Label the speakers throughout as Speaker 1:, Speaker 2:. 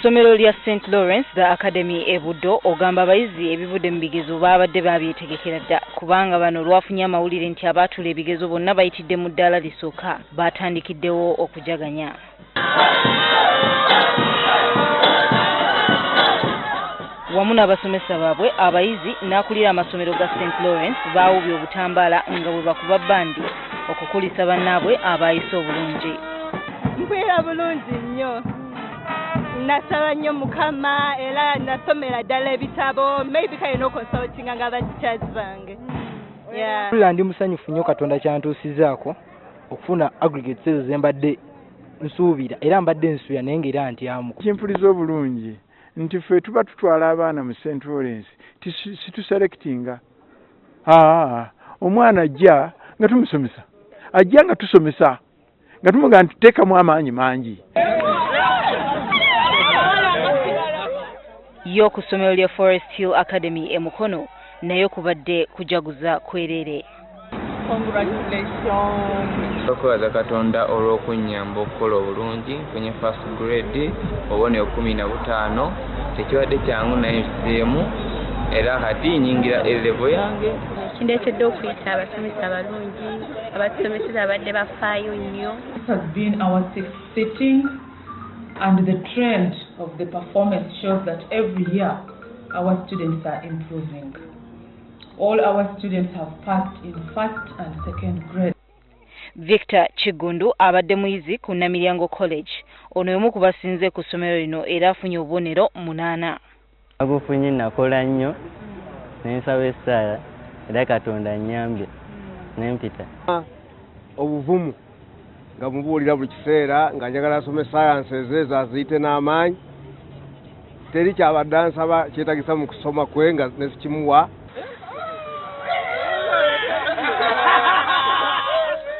Speaker 1: Ssomero lya St Lawrence The Academy e Buddo ogamba abayizi ebivudde mu bigezo baabadde babyetegekera dda, kubanga bano olwafunye amawulire nti abaatuula ebigezo bonna bayitidde mu ddaala lisooka, baatandikiddewo okujaganya. Wamu n'abasomesa baabwe, abayizi n'akulira amasomero ga St Lawrence baawubye obutambaala nga bwe bakuba bbandi okukulisa bannaabwe abaayise obulungi.
Speaker 2: Mpulira bulungi nnyo, nasaba nnyo Mukama era nasomera ddala ebitabo, maybe kale n'oconsultinga nga abateachers bange.
Speaker 3: Mpulira ndi musanyufu nnyo Katonda kyantuusizaako okufuna aggregates ezo ze mbadde nsuubira, era mbadde nsuubira naye ng'era ntyamu.
Speaker 4: Kimpuliza obulungi nti ffe tuba tutwala abaana mu St Lawrence situselectinga. Omwana ajja nga tumusomesa, ajja nga tusomesa nga tumugamba nti tuteekamu amaanyi mangi.
Speaker 1: Yo ku ssomero lya Forest Hill Academy e Mukono nayo kubadde kujaguza kwerere.
Speaker 5: Congratulations. Okwebaza Katonda olw'okunnyamba okukola obulungi, nfunye first grade obubonero 15, tekibadde kyangu naye nkizeemu era kati nnyingira A level yange.
Speaker 6: Kindeetedde okuyita abasomesa abalungi, abatusomeseza abadde bafaayo nnyo.
Speaker 7: This has been our sixth sitting, and the trend of the performance shows that every year our students are improving. All our students have passed in first and second grade.
Speaker 1: Victor Kiggundu abadde muyizi ku Namilyango College. Ono y'omu ku basinze ku ssomero lino era afunye obubonero 8.
Speaker 8: Agufunye nakola nnyo ne nsaba essaala era Katonda annyambye ne mpita.
Speaker 9: Obuvumu nga mubuulira buli kiseera nga njagala asome sciences ezo aziyite n'amaanyi, teri kyabadde ansaba kyetagisa mu kusoma kwe nga ne sikimuwa.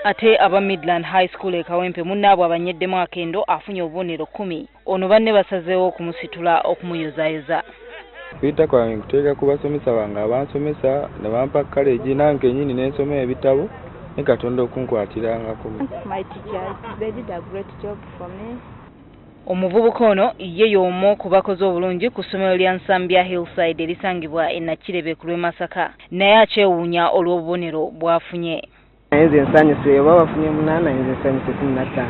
Speaker 1: Ate aba Midland High School e Kawempe munnaabwe abanyeddemu akendo afunye obubonero 10. Ono banne basazeewo okumusitula okumuyozaayoza.
Speaker 5: Kuyita kwange nkuteeka ku basomesa bange abansomesa ne bampa college nange kennyini ne nsoma ebitabo ne Katonda okunkwatirangako.
Speaker 10: My teachers, they did a great job for me.
Speaker 1: Omuvubuka ono ye y'omu ku bakoze obulungi ku ssomero lya Nsambya Hillside erisangibwa e Nakirebe ku lw'e Masaka, naye akyewuunya olw'obubonero bw'afunye.
Speaker 11: Nze nsanyuse oba bafunye 8, nze nsanyuse 15.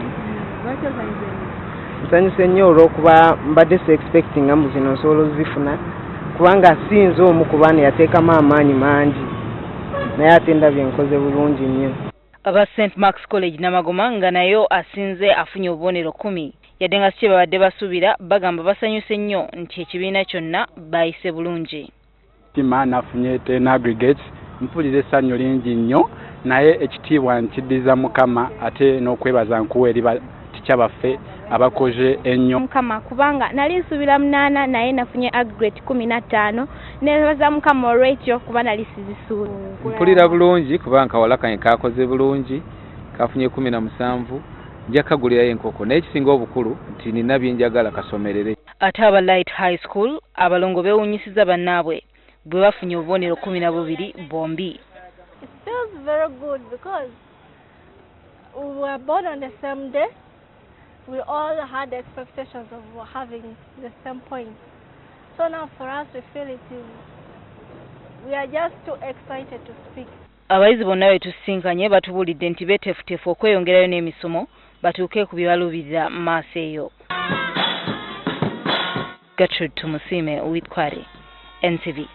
Speaker 11: Nsanyuse nnyo olw'okuba mbadde si expectinga mbu zino nsobola ozifuna, kubanga sinze omu ku baana yateekamu amaanyi mangi, naye ate ndabye nkoze bulungi nnyo.
Speaker 1: Aba St Mark's College Namagoma nga nayo asinze afunye obubonero 10, yadde nga si kye babadde basuubira, bagamba basanyuse nnyo nti ekibiina kyonna baayise bulungi.
Speaker 12: Tima nafunye 10 aggregates, mpulira essanyu lingi nnyo, naye ekitiibwa nkiddiza Mukama ate n'okwebaza nkuwa eri batica baffe abakoze ennyo.
Speaker 6: Mukama, kubanga nali nsuubira 8 naye nafunye aggregate 15, neebaza Mukama olw'ekyo kuba nali sizisuubira.
Speaker 13: Mpulira bulungi kubanga kawala kange kakoze bulungi, kafunye 17, nja kukagulirayo enkoko, naye ekisinga obukulu nti nina bye njagala kasomerere.
Speaker 1: Ate aba Light High School abalongo beewuunyisizza bannaabwe bwe bafunye obubonero 12 bombi.
Speaker 14: It feels very good because we were born on the same day. We all had expectations of having the same points. So now for us, we feel it is, we are just too excited to speak.
Speaker 1: Abayizi bonna be tusisinkanye batubuulidde nti beeteefuteefu okweyongerayo n'emisomo batuuke ku bye baluubirira mu maaso eyo. Gertrude Tumusiime, Witkware, NTV.